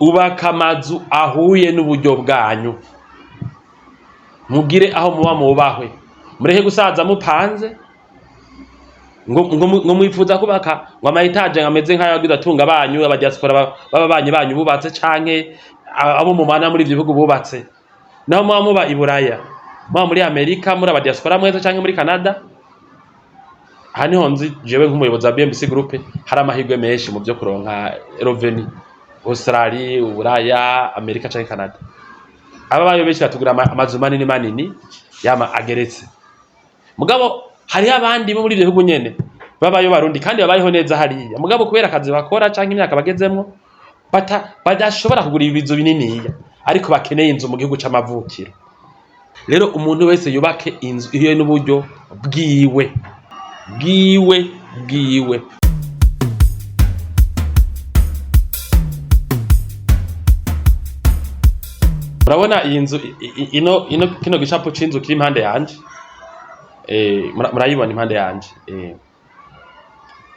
Ubaka amazu ahuye n'uburyo bwanyu, mugire aho muba mubahwe, mureke gusaza mupanze ngo mwifuza kubaka ngo ama étages ameze nk'ay'abagwizatunga banyu, aba diaspora b'ababanyi banyu bubatse, canke abo mubana muri ivyo bihugu bubatse. Naho muba muba i Buraya, muba muri Amerika, muri aba diaspora mwese, canke muri Canada, aha niho nzi jewe nk'umuyobozi wa BMBC Group hari amahirwe menshi mu vyo kuronka revenu: Australie, Uburaya, Amerika canke Canada. Ababayo benshi batugura amazu manini manini yama ageretse. Mugabo hariho abandi bo muri ivyo bihugu nyene babayo Barundi kandi babayeho neza hariya, mugabo kubera akazi bakora canke imyaka bagezemwo badashobora kugura ibizu bininiya, ariko bakeneye inzu mu gihugu c'amavukiro. Rero umuntu wese yubake inzu ihuye n'uburyo bwiwe bwiwe bwiwe. Murabona iyi nzu ino kino gicapo c'inzu kiri impande yanje, murayibona impande yanje.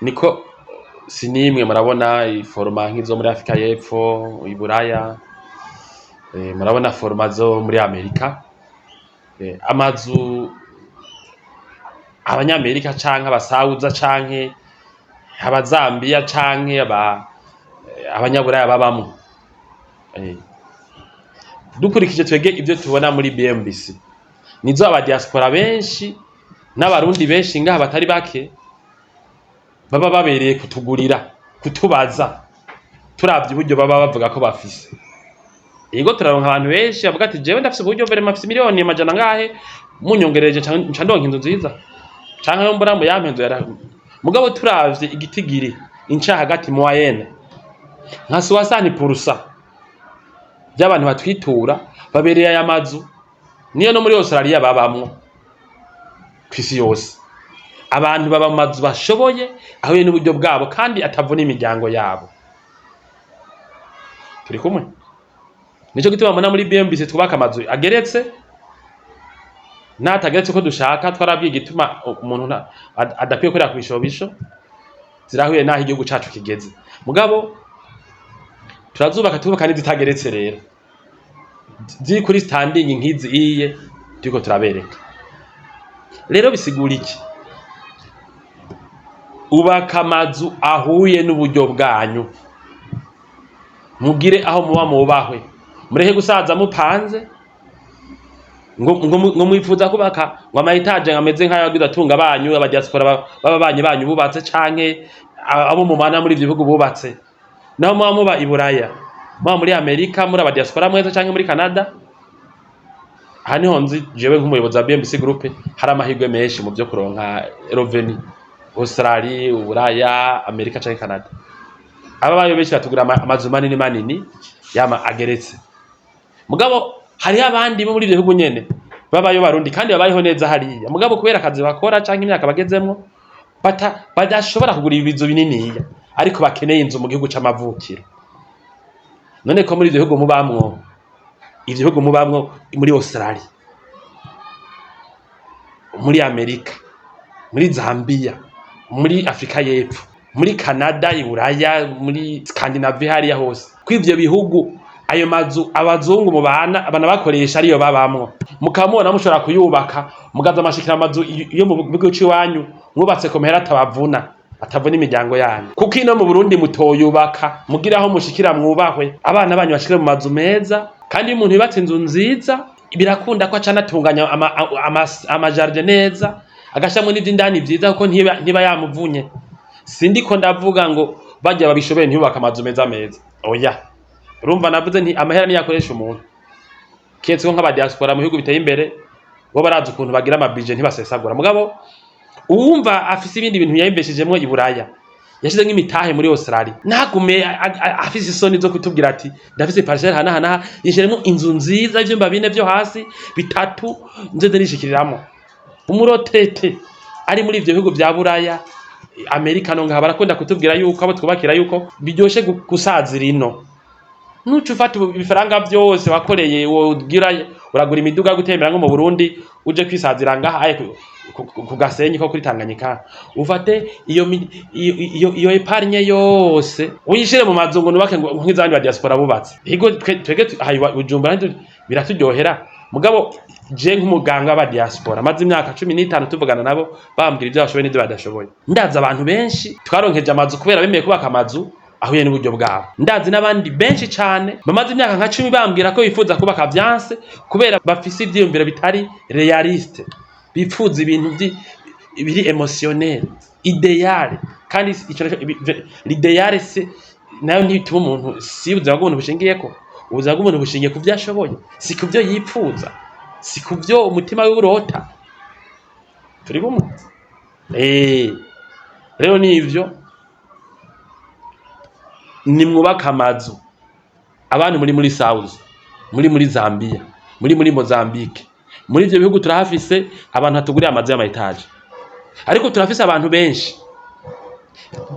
Niko sinimwe murabona i forme nk'izo muri Afrika y'Epfo, i Buraya, murabona forme zo muri Amerika, amazu abanyamerika canke abasawuza canke abazambiya canke abanyaburaya babamwo. Dukurikije twebwe ivyo tubona muri BMBC, nizo aba diaspora benshi n'Abarundi benshi ngaha batari bake baba babereye kutugurira, kutubaza, turavye uburyo baba bavuga ko bafise. Yego, turaronka abantu benshi bavuga ati: "Jewe ndafise uburyo vraiment, mfise miliyoni amajana angahe, munyongereje nca ndonka inzu nziza, canke ayo mbura muyampe inzu yara." Mugabo turavye igitigiri inca hagati, moyenne nka 60% by'abantu batwitura babereye aya mazu, niyo no muri Australia babamwo. Kw'isi yose abantu baba mu mazu bashoboye ahuye n'uburyo bwabo kandi atavuna imiryango yabo. Turi kumwe? Nico gituma mbona muri BMBC twubaka amazu ageretse n'atageretse uko dushaka. Twarabwiye igituma umuntu adakwiye gukorera ku bishobisho zirahuye n'aho igihugu cacu kigeze, mugabo turazubaka, tubaka n'izitageretse rero ziri kuri standing nk'izi iye turiko turabereka. Rero bisigura iki? Ubaka amazu ahuye n'uburyo bwanyu, mugire aho muba mubahwe, mureke gusaza mupanze ngo mwifuza kubaka ngo ama étages ameze nk'ay'abagwizatunga banyu, aba diaspora b'ababanyi banyu bubatse, canke abo mubana muri ivyo bihugu bubatse. Naho muba muba i Buraya, muba muri Amerika, muri aba diaspora mwese, canke muri Canada, aha niho nzi jewe nk'umuyobozi wa BMBC Group hari amahirwe menshi mu vyo kuronka revenu: Australie, Uburaya, Amerika canke Canada. Ababayo benshi batugura amazu manini manini yama ageretse, mugabo hariho abandi bo muri ivyo bihugu nyene babayo Barundi kandi babayeho neza hariya, mugabo kubera akazi bakora canke imyaka bagezemwo badashobora kugura ibizu bininiya, ariko bakeneye inzu mu gihugu c'amavukiro. None ko muri ivyo bihugu mubamwo, ivyo bihugu mubamwo, muri Australia, muri Amerika, muri Zambia, muri Afrika y'Epfo, muri Canada, i Buraya, muri Scandinavia, hariya hose, ko ivyo bihugu ayo mazu abazungu mubana abana bakoresha ariyo babamwo, mukaba mubona mushobora kuyubaka, mugaza amashikira amazu iyo mu gihugu c'iwanyu mwubatse ku mahera atabavuna, atavuna imiryango yanyu, kuko ino mu Burundi mutoyubaka mugira aho mushikira mwubahwe, abana banyu bashikire mu mazu meza. Kandi iyo umuntu yubatse inzu nziza, birakunda ko aca anatunganya ama jardin neza, agashiramwo n'ivy'indani vyiza, kuko ntiba yamuvunye. Sindiko ndavuga ngo barya babishoboye ntibubake amazu meza meza, oya. Urumva navuze nti amahera niyo akoresha umuntu, kiretse ko nk'aba diaspora mu bihugu biteye imbere bo barazi ukuntu bagira ama budget, ntibasesagura. Mugabo uwumva afise ibindi bintu yayimbeshejemwo i Buraya, yashizemwo imitahe muri Australia, ntagume afise isoni zo kutubwira ati: "Ndafise parcelle hana hana, yishiremwo inzu nziza, ivyumba bine vyo hasi, bitatu, nzeze nishikiriramwo." Umu retraité ari muri ivyo bihugu vya Buraya, Amerika no ngaha, barakunda kutubwira yuko abo twubakira yuko biryoshe gusazira ino. Nuca ufata ibifaranga vyose wakoreye, wogira uragura imiduga yo gutembera nko mu Burundi, uje kwisazira ngaha aye ku Gasenyi ko kuri Tanganyika, ufate iyo épargne yose uyishire mu mazu ngo nubake, ngo nk'izabandi ba diaspora bubatse. Higo twege aha Bujumbura biraturyohera, mugabo je nk'umuganga w'aba diaspora maze imyaka 15 tuvugana nabo, bambwira ivyo bashoboye n'ivyo badashoboye. Ndazi abantu benshi twaronkeje amazu kubera bemeye kubaka amazu ahuye n'uburyo bwabo. Ndazi n'abandi benshi cane bamaze imyaka nka 10 bambwira ko bifuza kubaka, vyanse kubera bafise ivyiyumviro bitari réaliste, bipfuza ibintu biri émotionnel, idéal. Kandi ico naco l'idéal se nayo ntituma umuntu, si ubuzima bw'umuntu bushingiyeko. Ubuzima bw'umuntu bushingiye ku vyo ashoboye, si ku vyo yipfuza, si ku vyo umutima wiwe urota. Turi kumwe? Rero nivyo, nimwubake amazu. Abantu muri South, muri Zambia, muri Mozambique, muri ivyo bihugu turahafise abantu hatuguriye amazu y'ama étages, ariko turafise abantu benshi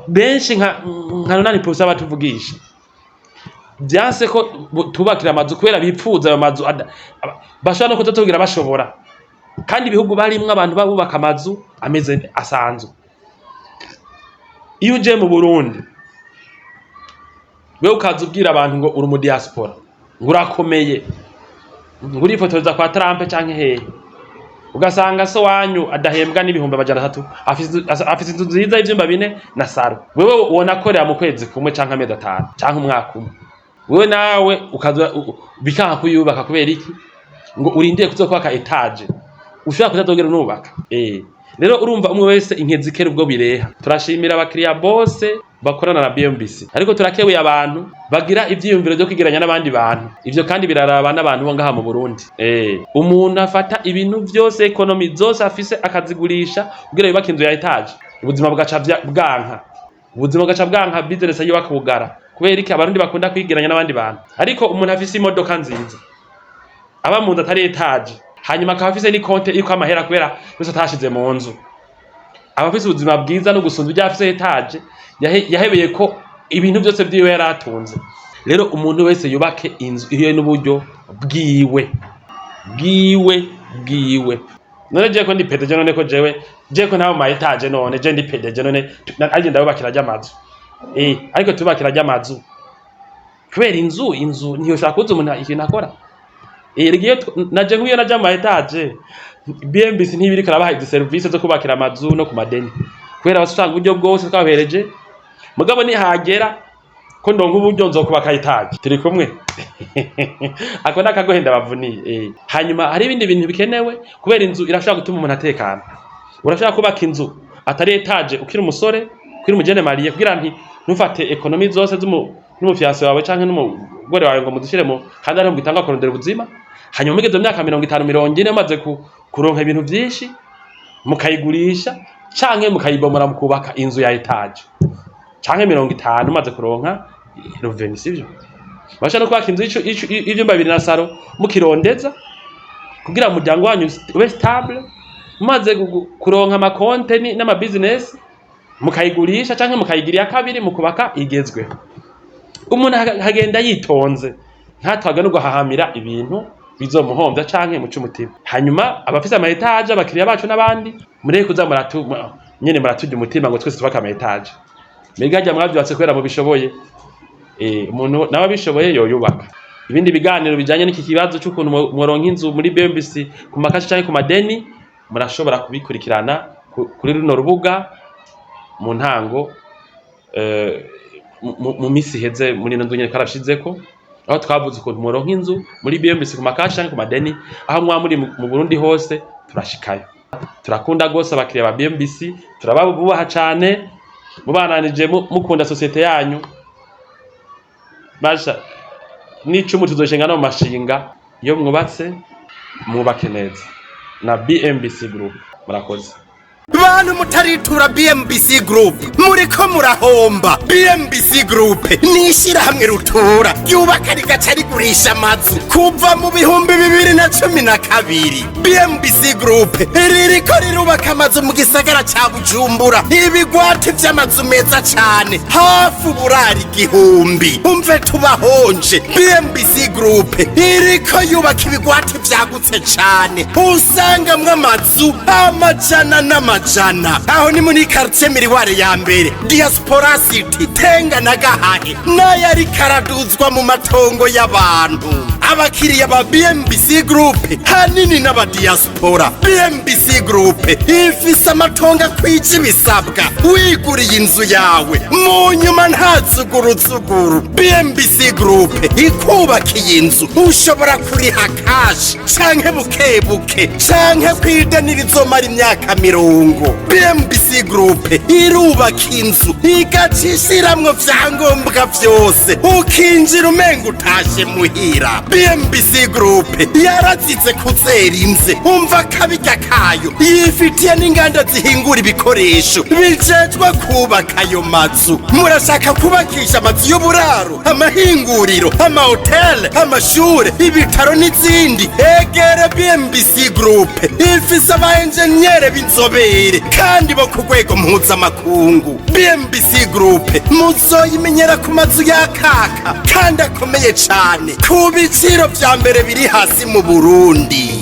benshi nka 80% batuvugisha vyanse ko tubakira amazu kubera bipfuza ayo mazu bashobora no kutatubwira bashobora. Kandi ibihugu barimwo abantu babubaka amazu ameze asanzwe. Iyo uje mu Burundi wewe, ukaza ubwira abantu ngo uri mu diaspora, ngo urakomeye, ngo urifotoreza kwa Trump canke hehe, ugasanga so wanyu adahembwa n'300,000 afise inzu nziza y'ivyumba bine na salon, wewe wonakorera mu kwezi kumwe canke amezi 5 canke umwaka umwe, wewe nawe ukaza bikanka kuyubaka. Kubera iki? Ngo urindire kuzokubaka étage ushobora kutazogera unubaka. Rero urumva, umwe wese inkezi ikera ubwo bireha. Turashimira abakiriya bose bakorana na BMBC, ariko turakebuye abantu bagira ivyiyumviro vyo kwigeranya n'abandi bantu. Ivyo kandi biraraba n'abantu bo ngaha mu Burundi. Umuntu afata ibintu vyose, économies zose afise, akazigurisha kugira yubake inzu ya étage, ubuzima bugaca bwanka, ubuzima bugaca bwanka, business yiwe akugara. Kubera iki? Abarundi bakunda kwigeranya n'abandi bantu. Ariko umuntu afise imodoka nziza, aba mu nzu atari étage, hanyuma akaba afise n'ikonte iriko amahera kubera yose atashize mu nzu, aba afise ubuzima bwiza no gusumba ibyo afise étage yahebeye ko ibintu byose vyiwe yari atunze. Rero umuntu wese yubake inzu ihiye n'uburyo bwiwe bwiwe bwiwe. None je ko ndi PDG, none ko jewe je ko nta ma étages, none je ndi PDG, none ariko ndabubakira ry'amazu, ariko tubakira ry'amazu kubera inzu ntiyoshobora kubuza umuntu ikintu akora. Erega iyo naje nk'iyo naja mu ma étages, BMBC ntibiriko irabaha izi serivisi zo kubakira amazu no ku madeni, kubera basanga uburyo bwose twabahereje. Mugabo nihagera ko ndonka uburyo, nzokubaka étage. Turi kumwe? Ako nakagohe ndabavuniye. Hanyuma hari ibindi bintu bikenewe, kubera inzu irashobora gutuma umuntu atekana. Urashobora kubaka inzu atari étage ukiri umusore, ukiri umujene marié, kugira nti ntufate économies zose n'umu fiancé wawe canke n'umugore wawe ngo muzishire mu kandi ariho mugitanga kurondera ubuzima. Hanyuma mugeze mu myaka 50, 40, mumaze kuronka ibintu vyinshi, mukayigurisha canke mukayibomora, mukubaka inzu ya étage, canke 50 umaze kuronka revenu, sivyo? Bashobora no kubaka inzu y'ivyumba bibiri na salon mukirondeza, kugira umuryango wanyu ube stable. Mumaze kuronka amakonte n'ama business, mukayigurisha canke mukayigira iya kabiri, mukubaka igezweho. Umuntu agenda yitonze, ntatwage no guhahamira ibintu bizomuhomvya canke muce umutima. Hanyuma abafise ama étages, abakiriya bacu n'abandi, mureke kuza muratu nyene muraturya umutima ngo twese tubake ama étages. Mbega harya mwavyubatse kubera mubishoboye? Umuntu nawe abishoboye yoyubaka. Ibindi biganiro bijanye n'iki kibazo c'ukuntu mworonka inzu muri BMBC ku ma cash canke ku madeni, murashobora kubikurikirana kuri runo rubuga. Mu ntango mu misi iheze muri ino nzu nyene twarashizeko aho twavuze ukuntu muronka inzu muri BMBC ku ma cash canke ku madeni. Aho mwa muri mu Burundi hose turashikayo. Turakunda gose abakiriya ba BMBC, turababubaha cane. Mubananije mukunda société yanyu, basha n'icumu tuzoshinga no mu mashinga. Iyo mwubatse, mwubake neza na BMBC Group. Murakoze. Bantu mutaritura BMBC Group, muriko murahomba. BMBC Group ni ishyirahamwe rutura ryubaka rigaca rigurisha amazu kuva mu 2012. BMBC Group ririko rirubaka amazu mu gisagara ca Bujumbura, ibigwati vy'amazu meza cane, hafi uburari 1000. Umve tubahonje, BMBC Group iriko yubaka ibigwati vyagutse cane, usangamwo amazu amajana n'amajana. Aho ni muri quartier Miriware ya mbere, Diaspora City, Tenga na Gahahe, n'ayo ariko araduzwa mu matongo y'abantu. Abakiriya ba BMBC Group hanini n'abadiaspora. BMBC Group ifise amatongo akwije ibisabwa, wiguriye inzu yawe mu nyuma nta zuguruzuguru. BMBC Group ikubakiye inzu, ushobora kuriha cash canke bukebuke canke kwideni rizomara imyaka 40. BMBC Group irubaka inzu igaca ishiramwo vyangombwa vyose, ukinjira umenga utashe muhira. BMBC Group yarazize kuzera inze, umva akabirya kayo, yifitiye n'inganda zihingura ibikoresho bijejwe kubaka ayo mazu. Murashaka kubakisha amazu y'uburaro, amahinguriro, amahoteli, amashure, ibitaro n'izindi? Egere BMBC Group, ifise aba enjeniyere b'inzobere kandi bo ku rwego mpuzamakungu. BMBC Group muzoyimenyera ku mazu yakaka kandi akomeye cane, ku biciro vya mbere biri hasi mu Burundi.